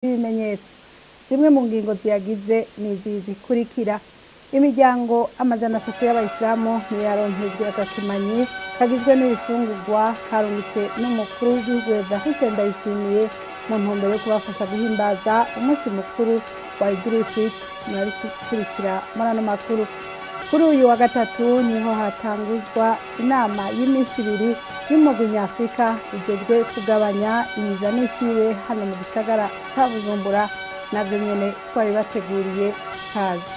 Ibimenyetso zimwe mu ngingo ziyagize nizi zikurikira: imiryango 300 y'abayisilamu niyo agakimanyi kagizwe n'ibifungurwa karungitswe n'umukuru w'igihugu Evariste Ndayishimiye mu ntumbero yo kubafasha guhimbaza umunsi mukuru wa Idul Fitr. Murabikurikira muri ano makuru. Kuri uyu wa gatatu niho hatanguzwa inama y'iminsi 2 y'umugwi nyafurika ujejwe kugabanya ibiza n'isibe hano mu gisagara ca Bujumbura. Navyo nyene twabibateguriye. Kaze.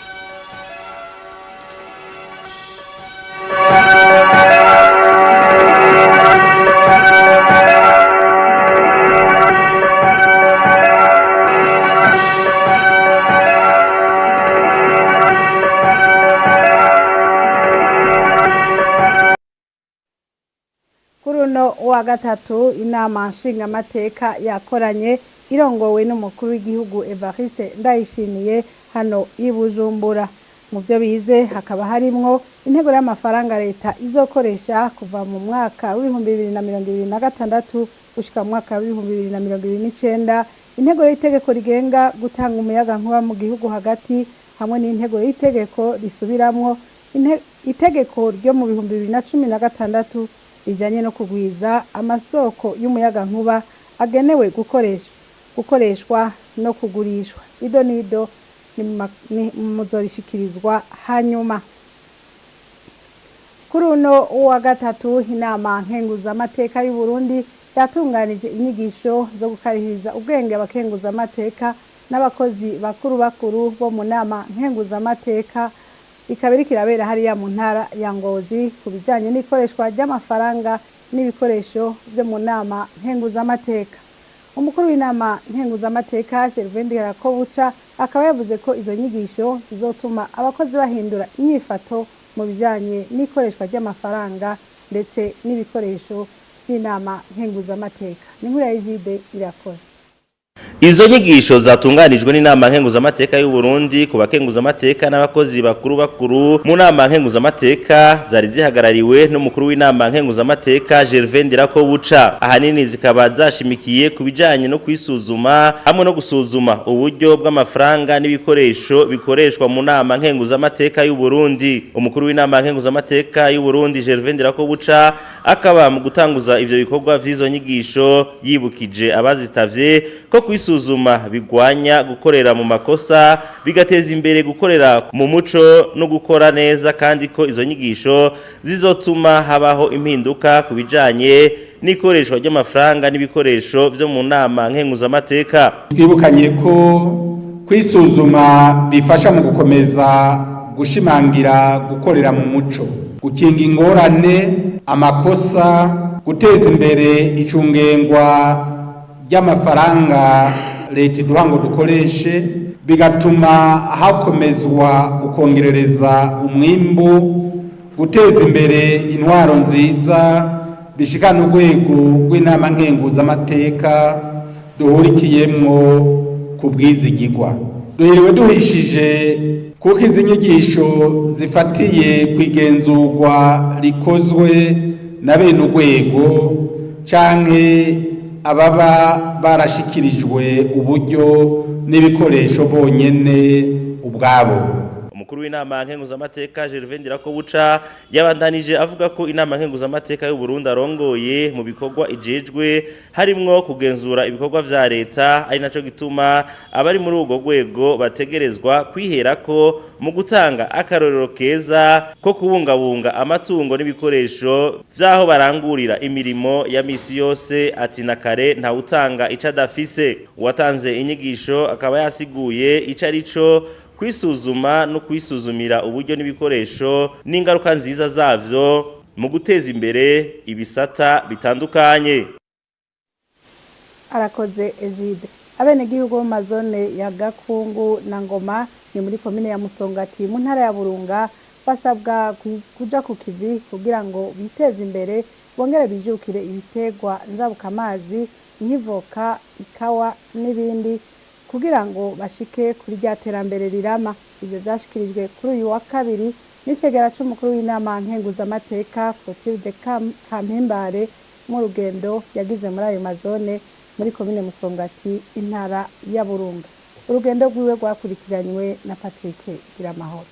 Kuri uno wa gatatu inama nshingamateka yakoranye irongowe n'umukuru w'igihugu Evariste Ndayishimiye hano i Bujumbura. Mu byo bize hakaba harimwo intego y'amafaranga leta izokoresha kuva mu mwaka w'2026 gushika mu mwaka w'2029, intego y'itegeko rigenga gutanga umuyagankuba mu gihugu hagati, hamwe n'intego y'itegeko risubiramwo itegeko ryo mu 2016 rijanye no kugwiza amasoko y'umuyagankuba agenewe gukoreshwa no kugurishwa. Ido nido muzorishikirizwa hanyuma. Kuri uno wa gatatu inama nkenguzamateka y'u Burundi yatunganije inyigisho zo gukarihiriza ubwenge abakenguzamateka n'abakozi bakuru bakuru bo mu nama nkenguzamateka, ikaba iriko irabera hariya mu ntara ya Ngozi ku bijanye n'ikoreshwa ry'amafaranga n'ibikoresho vyo mu nama nkenguzamateka. Umukuru w'inama nkenguzamateka Gervais Ndirakobuca akaba yavuze ko izo nyigisho zizotuma abakozi bahindura inyifato mu bijanye n'ikoreshwa ry'amafaranga ndetse n'ibikoresho by'inama nkenguzamateka. Ni inkuru ya Egide Irakoze. Izo nyigisho zatunganijwe n'inama nkenguzamateka y'u Burundi ku bakenguzamateka n'abakozi bakuru bakuru mu nama nkenguzamateka zari zihagarariwe n'umukuru w'inama nkenguzamateka Gervais Ndirakobuca. Ahanini zikaba zashimikiye ku bijanye no kwisuzuma hamwe no gusuzuma uburyo bw'amafaranga n'ibikoresho bikoreshwa mu nama nkenguzamateka y'u Burundi. Umukuru w'inama nkenguzamateka y'u Burundi Gervais Ndirakobuca akaba mu gutanguza ivyo bikorwa vy'izo nyigisho yibukije abazitavye ko kwisuzuma bigwanya gukorera mu makosa, bigateza imbere gukorera mu muco no gukora neza, kandi ko izo nyigisho zizotuma habaho impinduka ku bijanye n'ikoreshwa ry'amafaranga n'ibikoresho vyo mu nama nkenguzamateka. Twibukanye ko kwisuzuma bifasha mu gukomeza gushimangira gukorera mu muco, gukinga ingorane, amakosa, guteza imbere icungengwa ry'amafaranga leta iduha ngo dukoreshe, bigatuma hakomezwa ukongerereza umwimbu, guteza imbere intwaro nziza, bishikana urwego rw'inama nkenguzamateka duhurikiyemwo ku bwizigirwa. Duhiriwe duhishije kuko izi nyigisho zifatiye ku igenzurwa rikozwe na bene urwego canke ababa barashikirijwe uburyo n'ibikoresho bonyene ubwabo. Umukuru w'inama nkenguzamateka Gervais Ndirakobuca yabandanije avuga ko inama nkenguzamateka y'u Burundi arongoye mu bikorwa ijejwe harimwo kugenzura ibikorwa vya leta, ari naco gituma abari muri urwo rwego bategerezwa kwiherako mu gutanga akarorero keza ko kubungabunga amatungo n'ibikoresho vy'aho barangurira imirimo ya misi yose. Ati na kare ntawutanga ico adafise. Uwatanze inyigisho akaba yasiguye ico arico kwisuzuma no kwisuzumira uburyo n'ibikoresho n'ingaruka nziza zavyo mu guteza imbere ibisata bitandukanye. Arakoze Egide. Abenegihugu bo mu mazone ya Gakungu na Ngoma ni muri komine ya Musongati mu ntara ya Burunga basabwa kuja ku kivi kugira ngo biteze imbere bongere bijukire ibiterwa njabukamazi nk'ivoka, ikawa n'ibindi kugira ngo bashike kuri rya terambere rirama. Ivyo vyashikirijwe kuri uyu wa kabiri n'icegera c'umukuru w'inama nkenguzamateka Clotilde Kampimbare mu rugendo yagize muri ayo mazone. Muri komine Musongati, intara ya Burunga. Urugendo rwiwe rwakurikiranywe na Patrick Giramahoro.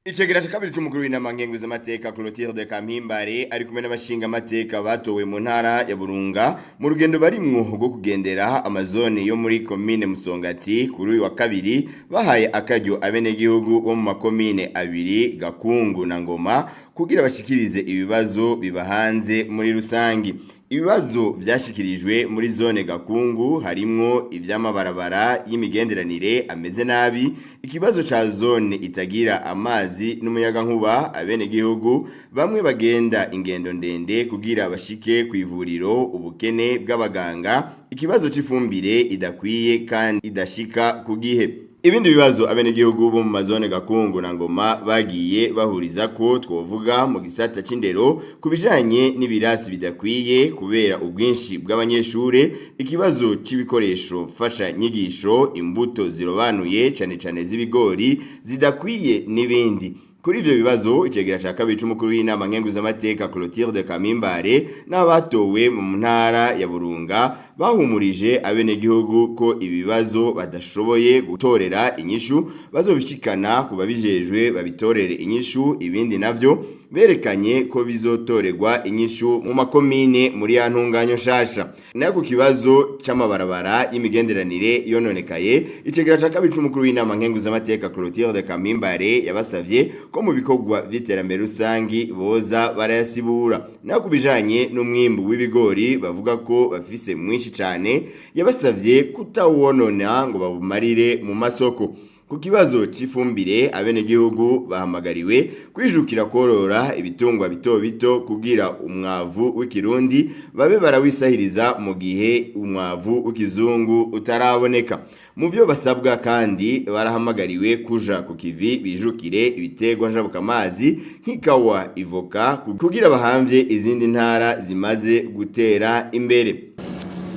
Icegera ca kabiri c'umukuru w'inama nkenguzamateka Clotilde Kampimbare ari kumwe n'abashingamateka batowe mu ntara ya Burunga mu rugendo barimwo rwo kugendera amazone yo muri komine Musongati. Kuri uyu wa kabiri bahaye akaryo abenegihugu bo mu makomine abiri, Gakungu na Ngoma, kugira bashikirize ibibazo bibahanze muri rusangi. Ibibazo vyashikirijwe muri zone Gakungu harimwo ivy'amabarabara y'imigenderanire ameze nabi, ikibazo ca zone itagira amazi n'umuyagankuba, abenegihugu bamwe bagenda ingendo ndende kugira bashike ku ivuriro, ubukene bw'abaganga, ikibazo c'ifumbire idakwiye kandi idashika ku gihe. Ibindi bibazo abenegihugu bo mu mazone Gakungu na Ngoma bagiye bahuriza ko twovuga mu gisata c'indero ku bijanye n'ibirasi bidakwiye kubera ubwinshi bw'abanyeshure, ikibazo c'ibikoresho mfasha nyigisho, imbuto zirobanuye cane cane z'ibigori zidakwiye n'ibindi. Kuri ivyo bibazo, icegera ca kabiri c'umukuru w'inama nkenguzamateka Clotilde Kamimbare n'abatowe mu ntara ya Burunga bahumurije abenegihugu ko ibibazo badashoboye gutorera inyishu bazobishikana ku babijejwe babitorere inyishu, ibindi navyo berekanye ko bizotorerwa inyishu mu makomine muri ya ntunganyo nshasha. Nayo ku kibazo c'amabarabara y'imigenderanire yononekaye, icegera ca kabiri c'umukuru w'inama nkenguzamateka Clotilde Kamimbare yabasavye ko mu bikorwa vy'iterambere rusangi boza barayasibura. Nayo ku bijanye n'umwimbu w'ibigori bavuga ko bafise mwinshi cane, yabasavye kutawonona ngo babumarire mu masoko. Ku kibazo c'ifumbire, abenegihugu bahamagariwe kwijukira korora ibitungwa bito bito kugira umwavu w'ikirundi babe barawisahiriza mu gihe umwavu w'ikizungu utaraboneka. Mu vyo basabwa kandi, barahamagariwe kuja ku kivi bijukire ibiterwa njabukamazi nk'ikawa, ivoka, kugira bahamvye izindi ntara zimaze gutera imbere.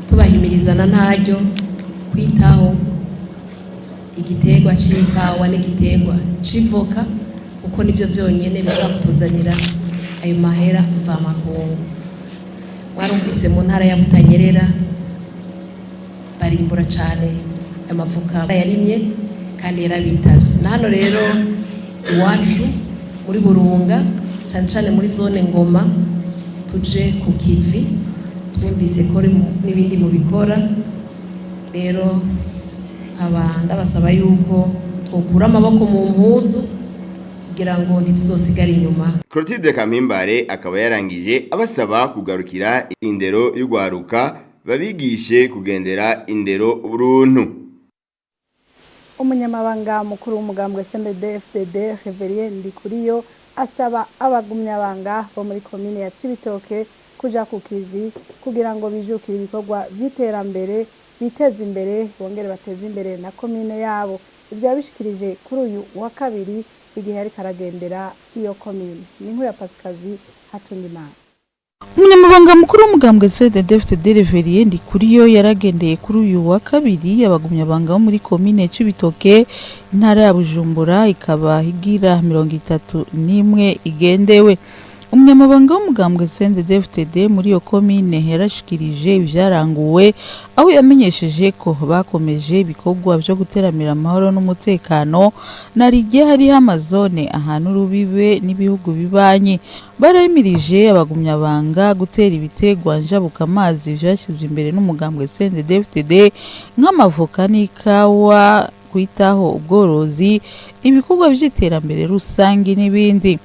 Tubahimirizana ntaryo kwitaho igiterwa c'ikawa n'igiterwa c'ivoka, kuko nivyo vyonyene bishobora kutuzanira ayo mahera mvamakungu. Mwarumvise mu ntara ya Butanyerera barimbura cane amavoka yarimye kandi yarabitavye. Na hano rero iwacu muri Burunga, cane cane muri zone Ngoma, tuje ku kivi. Twumvise ko n'ibindi mubikora. Rero nkaba ndabasaba yuko twokura amaboko mu mpuzu kugira ngo ntituzosigare inyuma. Clotilde Kampimbare akaba yarangije abasaba kugarukira indero y'ugwaruka, babigishe kugendera indero buruntu. Umunyamabanga mukuru w'umugambwe CNDD-FDD Reverien Ndikuriyo asaba abagumyabanga bo muri komine ya Cibitoke kuja ku kivi kugira ngo bijukire ibikorwa vy'iterambere, biteze imbere bongere bateze imbere na komine yabo. Ivyo yabishikirije kuri uyu wa kabiri igihe yariko aragendera iyo komine. Ni inkuru ya Pasikazi Hatungimana. Umunyamabanga mukuru w'umugambwe CNDD-FDD Reverien Ndikuriyo yaragendeye kuri uyu wa kabiri abagumyabanga bo muri komine Cibitoke, intara ya Bujumbura, ikaba igira 31 igendewe. Umunyamabanga w'umugambwe CNDD-FDD muri iyo komine yarashikirije ivyaranguwe, aho yamenyesheje ko bakomeje ibikorwa vyo guteramira amahoro n'umutekano na rirya hariho amazone ahantu urubibe n'ibihugu bibanyi. Barahimirije abagumyabanga gutera ibiterwa njabukamazi vyashyizwe imbere n'umugambwe CNDD-FDD nk'amavoka n'ikawa, kwitaho ubworozi, ibikorwa vy'iterambere rusangi n'ibindi.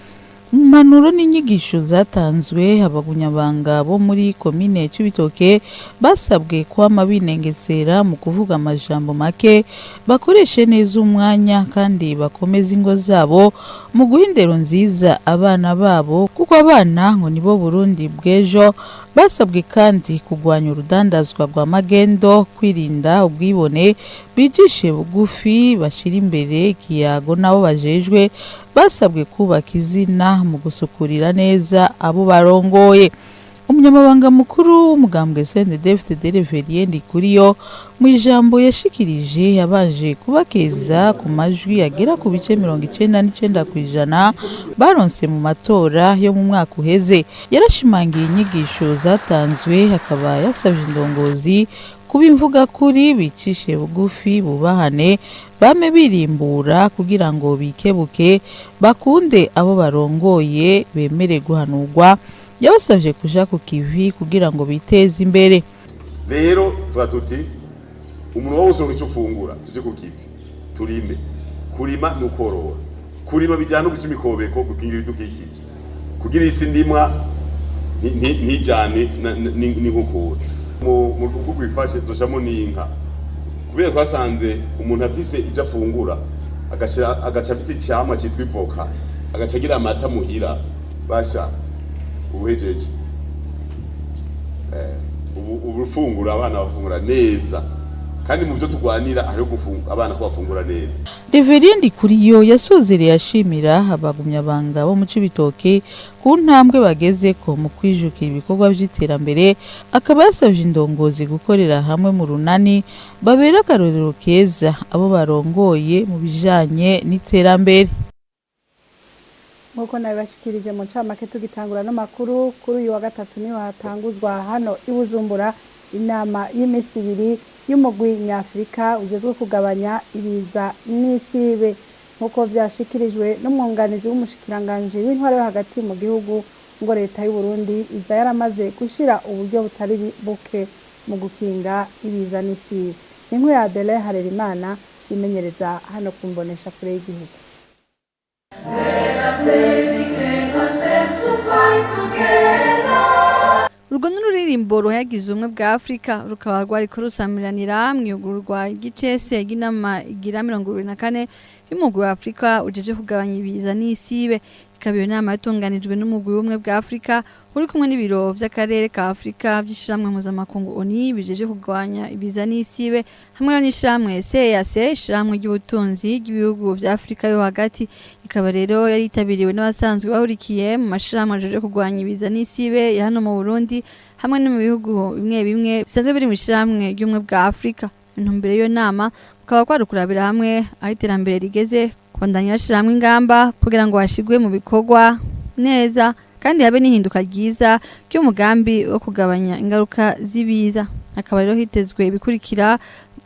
Mu mpanuro n'inyigisho zatanzwe, abagumyabanga bo muri komine Cibitoke basabwe kwama binengesera mu kuvuga amajambo make, bakoreshe neza umwanya kandi bakomeze ingo zabo mu guha indero nziza abana babo, kuko abana ngo nibo Burundi bw'ejo. Basabwe kandi kurwanya urudandazwa rwa magendo, kwirinda ubwibone, bicishe bugufi, bashira imbere ikiyago n'abo bajejwe. Basabwe kubaka izina mu gusukurira neza abo barongoye. Umunyamabanga mukuru w'umugambwe CNDD-FDD Reverien Ndikuriyo mu ijambo yashikirije yabanje kubakeza ku majwi agera ku bice 99% baronse mu matora yo mu mwaka uheze. Yarashimangiye inyigisho zatanzwe, akaba yasabye indongozi kuba imvuga kuri, bicishe bugufi, bubahane, bame birimbura kugira ngo bikebuke, bakunde abo barongoye, bemere guhanurwa. Yabasabye kuja ku kivi kugira ngo biteze imbere. Rero tuba tuti umuntu wose icyo ufungura, tuje ku kivi, turime. Kurima ni ukorora. Kurima bijyana no guca imikobeko, gukingira ibidukikije kugira isi ndimwa ntijyane n'inkukura. Mu rugo rwifashe dushamo n'inka, kubera twasanze umuntu afise ibyo afungura, agaca afite icyamwa cyitwa ivoka, agaca agira amata muhira, basha ubuhejeje ubu ufungura, abana bafungura neza. Kandi mu byo turwanira hariho abana ko bafungura neza. Reverien Ndikuriyo yasozereye ashimira abagumyabanga bo mu Cibitoke ku ntambwe bageze ko mu kwijukira ibikorwa vy'iterambere, akaba yasavye indongozi gukorera hamwe mu runani, babera akarorero keza abo barongoye mu bijanye n'iterambere. Nk'uko nabibashikirije mu ncamake tugitangura no makuru, kuri uyu wa gatatu niho hatanguzwa hano i Bujumbura inama y'imisi ibiri y'umugwi nyafurika ujejwe kugabanya ibiza n'isibe. Nk'uko vyashikirijwe n'umwunganizi w'umushikiranganji w'intwaro yo hagati mu gihugu, ngo leta y'u Burundi iza yaramaze gushira uburyo butari buke mu gukinga ibiza n'isibe. Inkuru ya Adele Harerimana imenyereza hano ku mboneshakure y'igihugu. Urwo ni ururirimbo ruhayagiza ubumwe bwa Afrika, rukaba rwariko rusamiranira mw'iyugururwa ry'icese ry'inama igira 24 y'umugwi wa Afrika ujeje kugabanya ibiza n'isibe. Ikaba iyo nama yatunganijwe n'umugwi w'ubumwe bwa Afrika uri kumwe n'ibiro vy'akarere ka Afrika vy'ishirahamwe mpuzamakungu ONU bijeje kugabanya ibiza n'isibe, hamwe n'ishirahamwe CEEAC, ishirahamwe ry'ubutunzi ry'ibihugu vya Afrika yo hagati. Ikaba rero yari yitabiriwe n'abasanzwe bahurikiye mu mashirahamwe ajeje kugwanya ibiza n'isibe ya hano mu Burundi hamwe no mu bihugu bimwe bimwe bisanzwe biri mu ishirahamwe ry'ubumwe bwa Afrika. Intumbero y'iyo nama kukaba kwari ukurabira hamwe aho iterambere rigeze, kubandanya bashira hamwe ingamba kugira ngo hashigwe mu bikorwa neza kandi habe n'ihinduka ryiza ry'umugambi wo kugabanya ingaruka z'ibiza. Hakaba rero hitezwe ibikurikira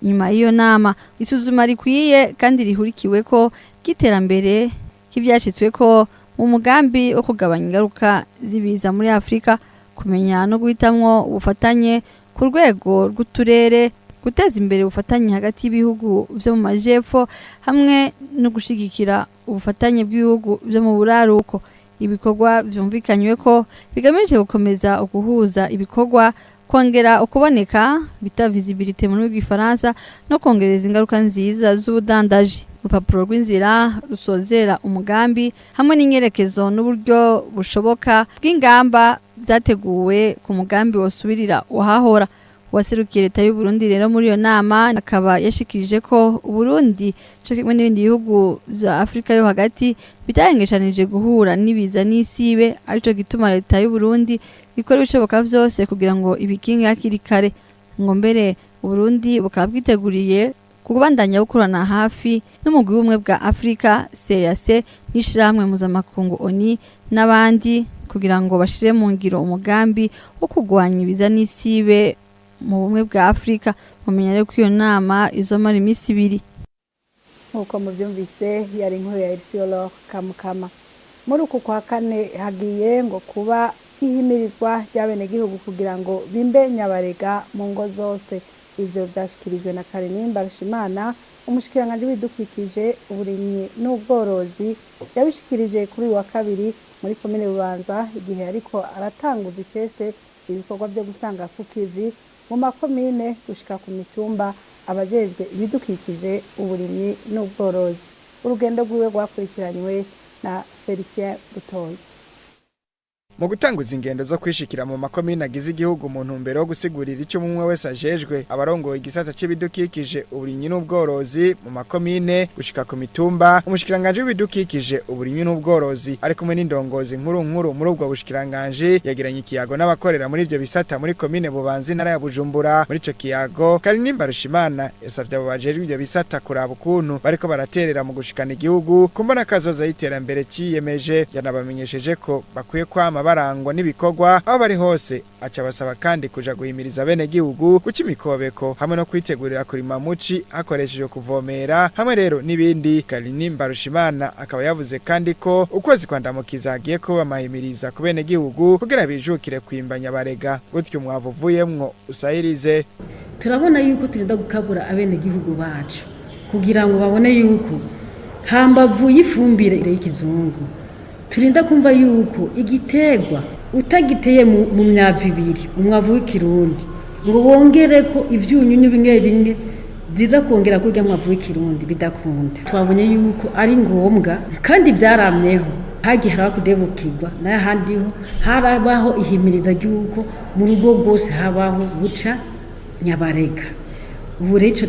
nyuma y'iyo nama: isuzuma rikwiye kandi rihurikiwe ko ry'iterambere k'ivyashitswe ko mu mugambi wo kugabanya ingaruka z'ibiza muri Afrika, kumenya no guhitamwo ubufatanye ku rwego rw'uturere, guteza imbere ubufatanye hagati y'ibihugu vyo mu majepfo hamwe no gushigikira ubufatanye bw'ibihugu vyo mu buraruko. Ibikorwa vyumvikanywe ko bigamije gukomeza uguhuza ibikorwa, kongera ukuboneka bita visibilité mu rurimi rw'igifaransa, no kongereza ingaruka nziza z'ubudandaji. Urupapuro rw'inzira rusozera umugambi hamwe n'inyerekezo n'uburyo bushoboka bw'ingamba vyateguwe ku mugambi wosubirira uwahahora. Uwaserukiye leta y'u Burundi rero muri iyo nama akaba yashikirije ko Uburundi co kimwe n'ibindi bihugu vya Afrika yo hagati bitahengeshanije guhura n'ibiza n'isibe, arico gituma leta y'u Burundi ikora ibishoboka vyose kugira ngo ibikinge hakiri kare. Ngo mbere Uburundi bukaba bwiteguriye kubandanya bukorana hafi n'umugwi w'ubumwe bwa Afrika CEEAC n'ishirahamwe mpuzamakungu ONU n'abandi kugira ngo bashire mu ngiro umugambi wo kugwanya ibiza n'isibe mu bumwe bwa Afrika. Mumenya rero ko iyo nama izomara imisi ibiri. Nk'uko muvyumvise, yari inkuru ya Elsiolor Kamukama. Muri uku kwa kane hagiye ngo kuba ihimirizwa ry'abenegihugu kugira ngo bimbe nyabarega mu ngo zose. Ivyo vyashikirijwe na Karinimba Mbarushimana, umushikiranganji w'ibidukikije, uburimyi n'ubworozi. Yabishikirije kuri uyu wa kabiri muri komine Bubanza igihe ariko aratanguza icese ibikorwa vyo gusanga ku kivi mu makomine gushika ku mitumba abajejwe ibidukikije, uburimyi n'ubworozi. Urugendo rwiwe rwakurikiranywe na Felicien Butoyi. Mu gutanguza ingendo zo kwishikira mu makomine agize igihugu mu ntumbero yo gusigurira icyo umwe wese ajejwe, abarongoye igisata c'ibidukikije, uburimyi n'ubworozi mu makomine gushika ku mitumba, umushikiranganje w'ibidukikije, uburimyi n'ubworozi ari kumwe n'indongozi nkuru nkuru muri ubwo bushikiranganje yagiranye ikiyago n'abakorera muri ivyo bisata muri komine Bubanza, intara ya Bujumbura. Muri ico kiyago, Karinimba Rushimana yasavye abo bajejwe ivyo bisata kuraba ukuntu bariko baraterera mu gushikana igihugu ku mbona kazoza y'iterambere ciyemeje. Yanabamenyesheje ko bakwiye kwama barangwa n'ibikorwa aho bari hose, aca basaba kandi kuja guhimiriza bene gihugu guca imikobeko hamwe no kwitegurira kurima muci hakoreshejwe kuvomera hamwe rero n'ibindi. Karinimba Rushimana akaba yavuze kandi ko ukwezi kwandamukiza hagiye kuba amahimiriza ku bene gihugu kugira bijukire kwimbanya barega, gutyo umwavu uvuyemwo usahirize. Turabona yuko turinda gukabura abene gihugu bacu kugira ngo babone yuko hambavu y'ifumbire y'ikizungu turinda kumva yuko igiterwa utagiteye mu myavu ibiri, umwavu w'ikirundi, ngo wongere ko ivyunyunyu bimwe bimwe byiza kongera kurya mwavu w'ikirundi, bidakunda. Twabonye yuko ari ngombwa kandi byaramyeho, hagiye haraba kudebukirwa n'ahandi ho harabaho ihimiriza ry'uko mu rugo rwose habaho guca nyabarega. Ubu rero ico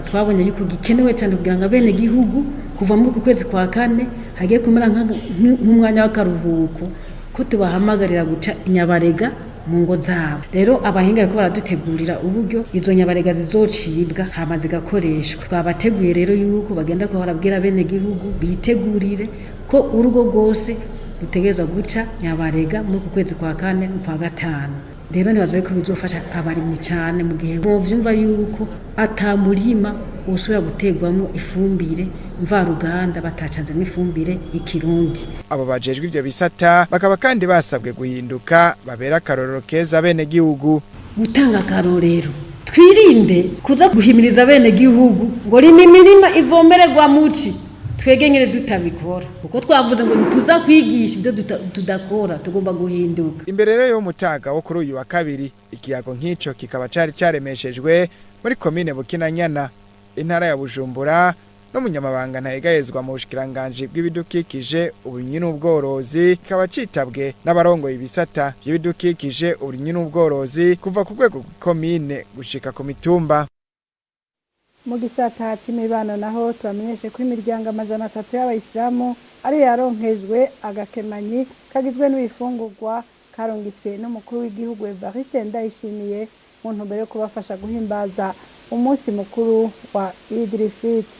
twabonye yuko gikenewe cyane kugira ngo abene gihugu kuva muri uku kwezi kwa kane hagiye kumera nk'umwanya w'akaruhuko ko tubahamagarira guca inyabarega mu ngo zabo. Rero abahinga bariko baradutegurira uburyo izo nyabarega zizocibwa hama zigakoreshwa. Twabateguye rero yuko bagenda kuba barabwira bene gihugu bitegurire ko urugo rwose rutegerezwa guca nyabarega muri uku kwezi kwa kane n'ukwa gatanu. Rero nibaza ko bizofasha abarimyi cyane mu gihe bovyumva yuko ata murima usubira guterwamo ifumbire mvaruganda batacanzemo ifumbire y'ikirundi. Abo bajejwe ivyo bisata bakaba kandi basabwe guhinduka babera akarorero keza bene gihugu. Gutanga akarorero, twirinde kuza guhimiriza bene gihugu ngo rima imirima ivomererwa muci, twege nyine tutabikora, kuko twavuze ngo ntituza kwigisha ibyo tudakora, tugomba guhinduka. Imbere rero y'umutaga wo kuri uyu wa kabiri, ikiyago nk'ico kikaba cari caremeshejwe muri komine Bukinanyana, intara ya Bujumbura, n'umunyamabanga ntayegayezwa mu bushikiranganji bw'ibidukikije, uburimyi n'ubworozi, kikaba citabwe n'abarongoye ibisata by'ibidukikije, uburimyi n'ubworozi kuva ku rwego rw'ikomine gushika ku mitumba. Mu gisata c'imibano naho, tubamenyeshe ko imiryango 300 y'abayisilamu ari yaronkejwe agakemanyi kagizwe n'ibifungurwa karungitswe n'umukuru w'igihugu Evariste Ndayishimiye mu ntumbero yo kubafasha guhimbaza umunsi mukuru wa Idil Fitr.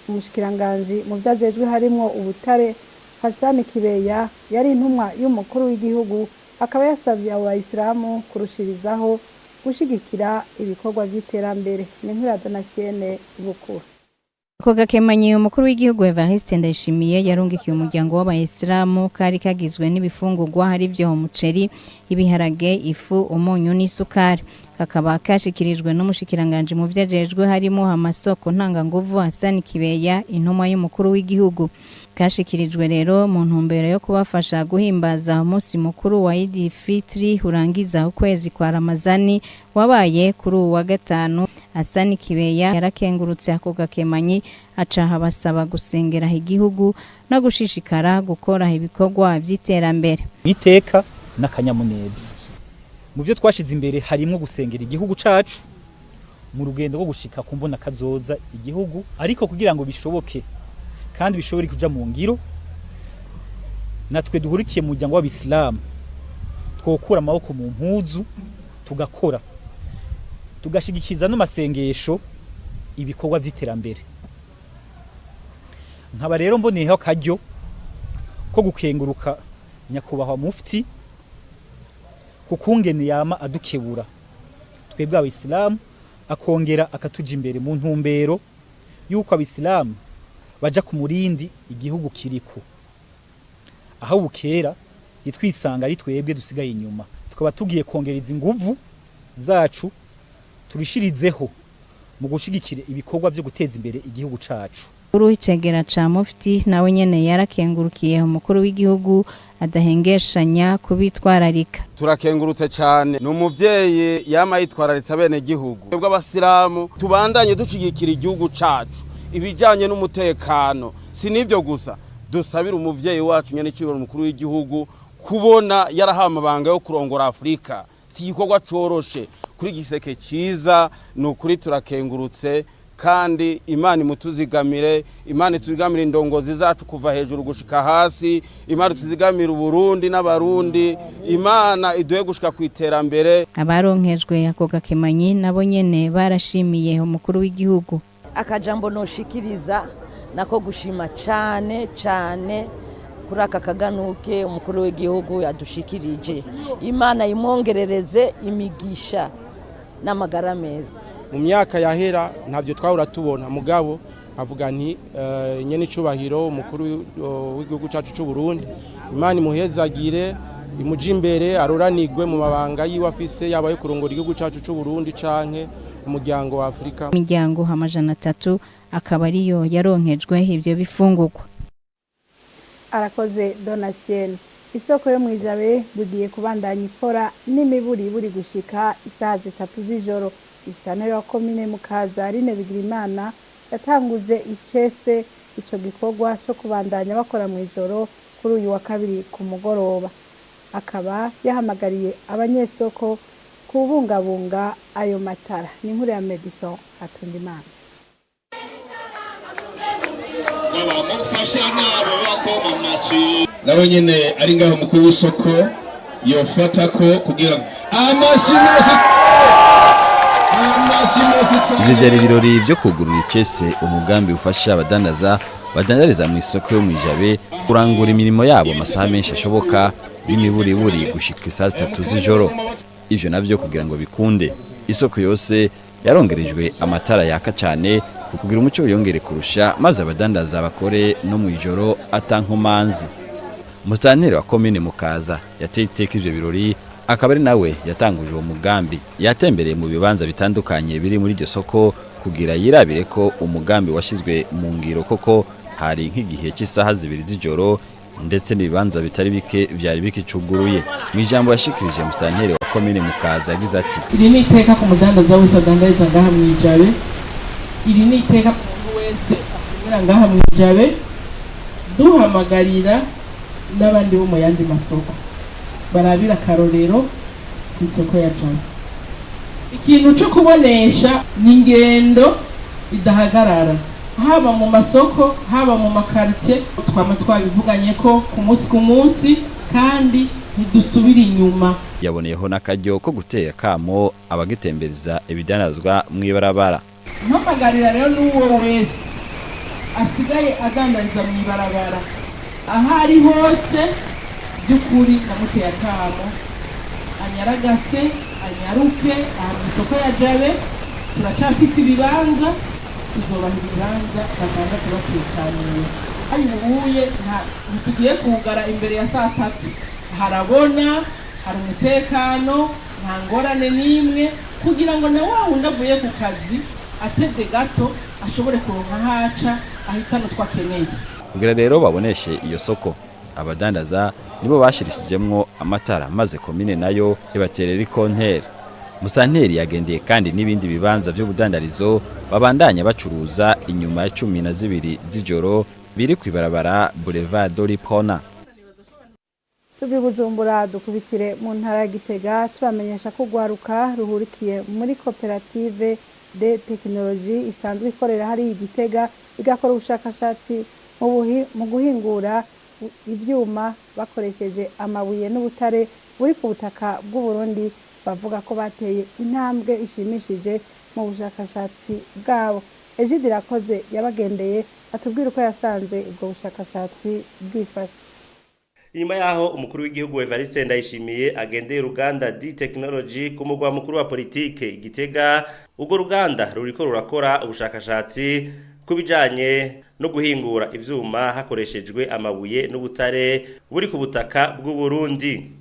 Umushikiranganji mu vyajejwe harimwo ubutare, Hassan Kibeya, yari intumwa y'umukuru w'igihugu, akaba yasavye abo bayisilamu kurushirizaho gushigikira ibikorwa vy'iterambere. Ni nkuru ya Donasienne Bukuru. Ako gakemanyi umukuru w'igihugu Evariste Ndayishimiye yarungikiye umuryango w'abayisilamu kari kagizwe n'ibifungurwa, hari byo umuceri, ibiharage, ifu, umunyu n'isukari. Kakaba kashikirijwe n'umushikiranganje mu vyajejwe harimo amasoko ntanganguvu, Hassan Kibeya, intumwa y'umukuru w'igihugu. Kashikirijwe rero mu ntumbero yo kubafasha guhimbaza umunsi mukuru wa Idi Fitri urangiza ukwezi kwa Ramazani wabaye kuri uwa wa gatanu. Hassan Kibeya yarakengurutse ako gakemanyi, aca habasaba gusengera igihugu no gushishikara gukora ibikorwa vy'iterambere. Iteka n'akanyamuneza mu byo twashize imbere harimo gusengera igihugu cacu mu rugendo rwo gushika ku mbona kazoza igihugu, ariko kugira ngo bishoboke kandi bishobore kuja mu ngiro, natwe duhurikiye mu muryango w'abisilamu twokura amaboko mu mpuzu, tugakora, tugashigikiza n'amasengesho ibikorwa vy'iterambere. Nkaba rero mboneyeho akaryo ko gukenguruka nyakubahwa mufti kukungene yama adukebura twebwe abayisilamu, akongera akatuja imbere mu ntumbero yuko abisilamu baja ku murindi igihugu kiriko, aho bukera itwisanga ari twebwe dusigaye inyuma. Tukaba tugiye kongereza inguvu zacu turishirizeho mu gushigikira ibikorwa vyo guteza imbere igihugu cacu. Icegera ca mufti nawe nyene yarakengurukiye umukuru w'igihugu adahengeshanya kubitwararika. Turakengurutse cyane, ni umuvyeyi yama yitwararitse abene gihugu. Twebwe abasilamu tubandanye dushigikira igihugu cacu ibijanye n'umutekano. Si n'ivyo gusa, dusabira umuvyeyi wacu nyene icibero umukuru w'igihugu Kubona yarahawe amabanga yo kurongora Afurika si igikorwa coroshe. Kuri giseke ciza, ni ukuri turakengurutse, kandi Imana imutuzigamire, Imana ituzigamire indongozi zacu kuva hejuru gushika hasi, Imana ituzigamire Uburundi n'Abarundi, Imana iduhe gushika ku iterambere. Abaronkejwe ako gakemanyi nabo nyene barashimiye umukuru w'igihugu. Akajambo noshikiriza nako gushima cyane cyane kuri aka kaganuke umukuru w'igihugu yadushikirije. Imana imwongerereze imigisha n'amagara meza. Mu myaka yahera ntabyo twahora tubona, mugabo avuga nti nyene icubahiro umukuru w'igihugu cyacu cy'u Burundi, Imana imuhezagire, imuje imbere, aroranirwe mu mabanga yiwe afise, yaba yo kurongora igihugu cyacu cy'u Burundi canke umuryango wa Afurika. Imiryango 300 akaba ariyo yaronkejwe ivyo bifungurwa. Arakoze Donatien. Isoko yo mwijabe bugiye kubandanya ikora n'imiburi buri gushika isaha 3 z'ijoro. Isitanteri wa komine Mukaza, Rine Bigirimana, yatanguje icese ico gikorwa co kubandanya bakora mw'ijoro kuri uyu wa kabiri ku mugoroba, akaba yahamagariye abanyesoko kubungabunga ayo matara. Ni inkuru ya Madison Hatungimana. N'abamufasha nabo bakoma amashi, nabo nyene ari ngaho. Umukuru w'isoko yofata ko kugira amashi menshi, amashi menshi cyane. Ivyo vyari ibirori vyo kugurura icese umugambi ufasha abadandaza badandariza mu isoko yo mw'ijabe kurangura imirimo yabo amasaha menshi ashoboka, y'imiburiburi gushika isaha 3 z'ijoro. Ivyo navyo kugira ngo bikunde, isoko yose yarongerejwe amatara yaka cane kugira umuco wiyongere kurusha, maze abadandaza bakore no mw'ijoro atankomanzi. Musitanteri wa komine Mukaza yateye iteka ivyo birori, akaba ari nawe yatanguje uwo mugambi. Yatembereye mu bibanza bitandukanye biri muri iryo soko kugira yirabire ko umugambi washizwe mu ngiro koko. Hari nk'igihe cy'isaha 2 z'ijoro, ndetse n'ibibanza bitari bike vyari bikicuguruye. Mu ijambo yashikirije, musitanteri wa komine Mukaza yagize ati: Iri ni iteka ku mudandaza wese adandariza ngaha mw'ijabe, iri ni iteka ku muntu wese asumira ngaha mw'ijabe. Duhamagarira n'abandi bo mu yandi masoko barabira akarorero ku isoko ya Jabe. Ikintu cyo kubonesha ni ingendo idahagarara, haba mu masoko, haba mu makartie. Twama twabivuganye ko ku munsi ku munsi, kandi ntidusubira inyuma. Yaboneyeho n'akaryo ko gutera kamo abagitembereza ibidandazwa mw'ibarabara. Mpamagarira rero n'uwo wese asigaye adandariza mu ibarabara aho ari hose, by'ukuri ndamuteye akamo anyaragase, anyaruke aha mu isoko ya Jabe. Turacafise ibibanza, tuzobaha ibibanza badandaza batekaniye. Hari ubuye ntitugiye kugara imbere ya saa 3. Harabona, hari umutekano, nta ngorane n'imwe, kugira ngo na wa wundi avuye ku kazi atevye gato ashobore kuronka aho aca ahitana utwo akeneye. Kugira rero baboneshe iyo soko, abadandaza nibo bashirishijemwo amatara, maze komine nayo ibaterera ikonteri. Musanteri yagendeye kandi n'ibindi bibanza vy'ubudandarizo babandanya bacuruza inyuma ya 12 z'ijoro biri kw'ibarabara Boulevard Doripona. Tuvi Bujumbura dukubitire mu ntara ya Gitega, tubamenyesha ko urwaruka ruhurikiye muri koperative de tekinoloji isanzwe ikorera hariya i Gitega, igakora ubushakashatsi mu guhingura ivyuma bakoresheje amabuye n'ubutare buri ku butaka bw'u Burundi, bavuga ko bateye intambwe ishimishije mu bushakashatsi bwabo. Egide Irakoze yabagendeye, atubwira uko yasanze ubwo bushakashatsi bwifashe. Inyuma yaho umukuru w'igihugu Evariste Ndayishimiye agendeye uruganda D Technology ku mugwa mukuru wa politike Igitega, urwo ruganda ruriko rurakora ubushakashatsi ku bijanye no guhingura ivyuma hakoreshejwe amabuye n'ubutare buri ku butaka bw'u Burundi.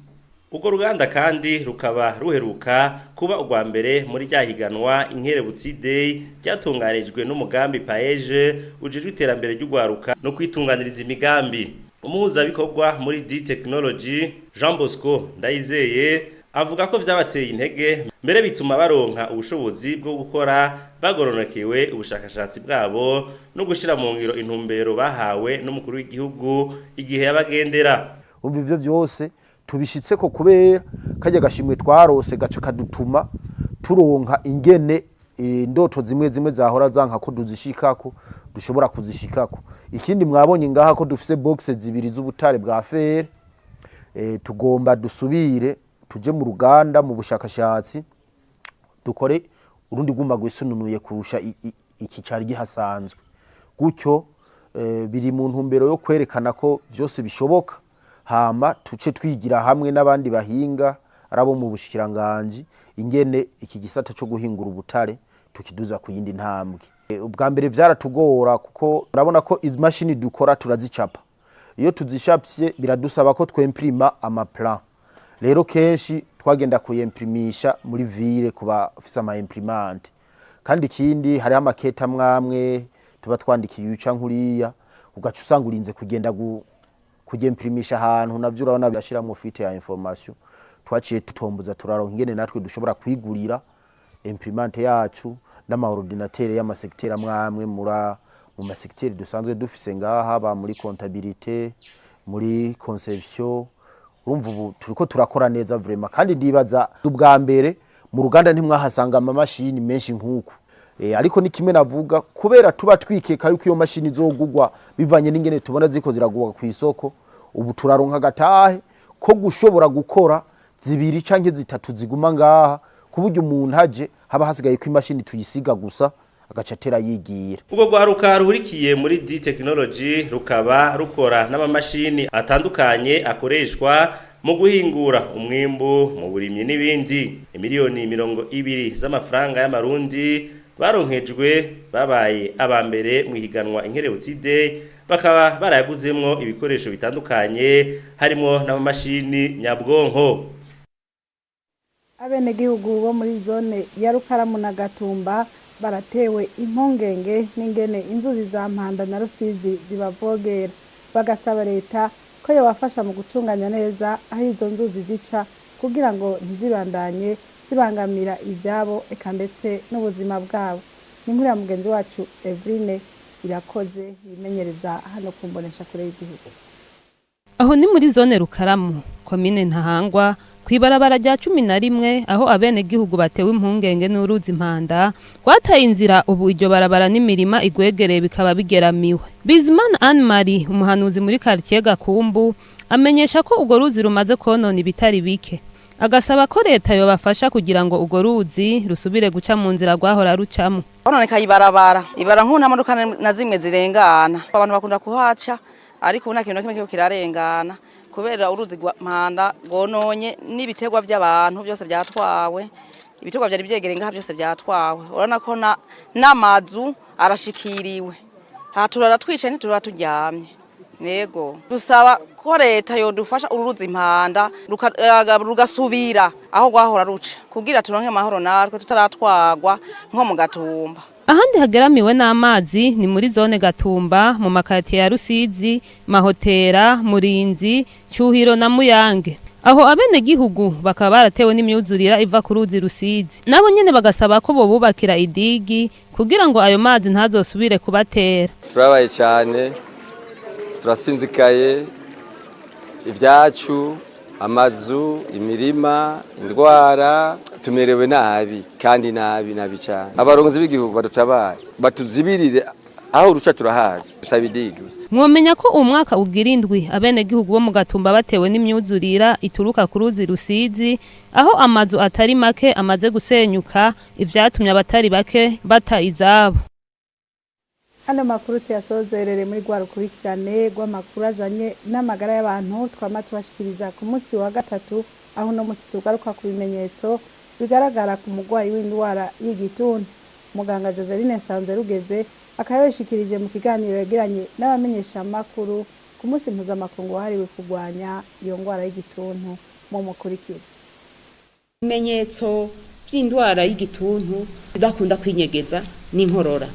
Urwo ruganda kandi rukaba ruheruka kuba urwa mbere muri rya higanwa Inkerebutsi Day ryatunganijwe n'umugambi PAEJ ujejwe iterambere ry'urwaruka no kwitunganiriza imigambi. Umuhuzabikorwa muri D Technology, Jean Bosco Ndayizeye, avuga ko vyabateye intege, mbere bituma baronka ubushobozi bwo gukora bagoronokewe ubushakashatsi bwabo no gushira mu ngiro intumbero bahawe n'umukuru w'igihugu igihe yabagendera. Umva, ivyo vyose Tubishitseko kubera kajya gashimwe twarose gaca kadutuma turonka ingene indoto zimwe zimwe zahora zanka ko duzishikako dushobora kuzishikako. Ikindi mwabonye ngaha ko dufise box zibiri z'ubutare bwa fer. Tugomba dusubire tuje mu ruganda mu bushakashatsi, dukore urundi rwuma rwisununuye kurusha iki cari gihasanzwe. Gutyo biri mu ntumbero yo kwerekana ko vyose bishoboka, hama tuce twigira hamwe n'abandi bahinga arabo mu bushikiranganji ingene iki gisata cyo guhingura ubutare tukiduza ku yindi ntambwe. Ubwa mbere vyaratugora kuko urabona ko imashini dukora turazicapa. Iyo tuzishapye biradusaba ko twemprima amaplan. Rero kenshi twagenda kuyemprimisha muri ville kuba ufise ama imprimante. Kandi ikindi, hariho amakete amwamwe tuba twandikiye uca nkuriya, ugaca usanga urinze kugenda kujyemprimisha ahantu, navyo urabona birashiramwo fuite ya information. Twaciye tutomboza, turaronka ingene natwe dushobora kwigurira imprimante yacu n'amaordinateur y'amasecteur amwamwe mu masecteur dusanzwe dufise ngaha, ba muri comptabilité, muri conception. Urumva ubu turiko turakora neza vraiment. Kandi ndibaza ubwa mbere mu ruganda ntimwahasanga amamashini menshi nk'uku. Ariko ni kimwe navuga, kubera tuba twikeka yuko iyo mashini izogugwa bivanye n'ingene tubona ziko ziragurwa ku isoko, ubu turaronka agatahe ko gushobora gukora zibiri canke zitatu ziguma ngaha, ku buryo umuntu aje haba hasigaye ko imashini tuyisiga gusa, agaca atera yigira. Ubwo rwaruka ruhurikiye muri D Technology rukaba rukora n'amamashini atandukanye akoreshwa mu guhingura umwimbu mu burimyi n'ibindi. Imiliyoni 20 z'amafaranga y'amarundi baronkejwe babaye aba mbere mu higanwa Inkerebutsi Day, bakaba barayaguzemwo ibikoresho bitandukanye harimo n'amamashini nyabwonko. Abenegihugu bo muri zone ya Rukaramu na Gatumba baratewe impungenge n'ingene inzuzi za Mpanda na Rusizi zibavogera, bagasaba leta ko yobafasha mu gutunganya neza aho izo nzuzi zica kugira ngo ntizibandanye zibangamira ibyabo eka ndetse n'ubuzima bwabo. Ni inkuru ya mugenzi wacu Eveline Irakoze yimenyereza hano ku mboneshakure y'igihugu. Aho ni muri zone Rukaramu, komine Ntahangwa, kw'ibarabara rya 11, aho abenegihugu batewe impungenge n'uruzi Impanda rwataye inzira. Ubu iryo barabara n'imirima igwegereye bikaba bigeramiwe. Bizimana Anne Marie, umuhanuzi muri quartier Gakumbu, amenyesha ko urwo ruzi rumaze konona ibitari bike, agasaba ko leta yobafasha kugira ngo urwo ruzi rusubire guca mu nzira rwahora rucamo. Hononekaye ibarabara, ibara nk'ubu nta modoka na zimwe zirengana. Abantu bakunda kuhaca, ariko ubu nta kintu na kimwe kiriko kirarengana kubera uruzi rwa Mpanda rwononye n'ibiterwa by'abantu byose byatwawe. Ibiterwa byari byegereye ngaha byose byatwawe. Urabona ko n'amazu arashikiriwe. Aha turara twicaye, ntiturara turyamye. Yego, dusaba ko leta yodufasha uru ruzi Impanda rugasubira aho rwahora ruca kugira turonke amahoro natwe tutaratwagwa nko mu Gatumba. Ahandi hageramiwe n'amazi ni muri zone Gatumba, mu makartier ya Rusizi, Mahotera, Murinzi, Cyuhiro na Muyange. Aho abenegihugu bakaba baratewe n'imyuzurira iva ku ruzi Rusizi. Nabo nyene bagasaba ko bobubakira idigi kugira ngo ayo mazi ntazosubire kubatera. Turabaye cyane, turasinzikaye, ibyacu, amazu, imirima, indwara, tumerewe nabi kandi nabi nabi cyane. Abarongozi b'igihugu badutabare, batuzibirire aho ruca, turahazi, dusaba idigi. Mwomenya ko umwaka ugira indwi abenegihugu bo mu Gatumba batewe n'imyuzurira ituruka ku ruzi Rusizi, aho amazu atari make amaze gusenyuka, ivyatumye abatari bake bata izabo. Hano makuru tuyasozerere muri rwa rukurikirane rw'amakuru ajanye n'amagara y'abantu twama tubashikiriza ku munsi wa gatatu, aho uno munsi tugaruka ku bimenyetso bigaragara ku murwayi w'indwara y'igituntu. Muganga Joseline Nsanzerugeze akaba yabishikirije mu kiganiro yagiranye n'abamenyeshamakuru ku munsi mpuzamakungu wahariwe kurwanya iyo ndwara y'igituntu. Mu mukurikire. Ibimenyetso by'indwara y'igituntu idakunda kwinyegeza n'inkorora.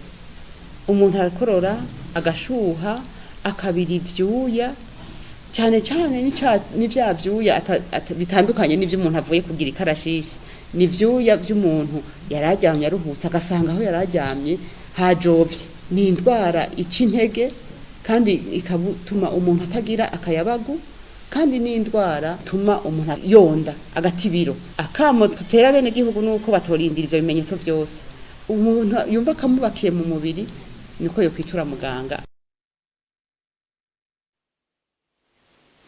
Umuntu arakorora, agashuha, akabira ivyuya, cyane cyane n'ibya vyuya bitandukanye n'ibyo umuntu avuye kugira ikarashishi. Ni ivyuya by'umuntu yari aryamye aruhutse, agasanga aho yari aryamye hajovye. Ni indwara ica intege kandi ikatuma umuntu atagira akayabagu. Kandi n'indwara tuma umuntu yonda agata ibiro. Akamo tutera bene gihugu nuko batorindira ivyo bimenyetso vyose, umuntu yumva akamubakiye mu mubiri niko yokwitura muganga.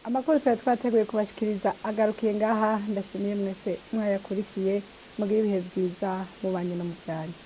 Amakuru twari twateguye kubashikiriza agarukiye ngaha. Ndashimiye mwese mwayakurikiye. Mugire ibihe byiza mubanye no mu byanyu.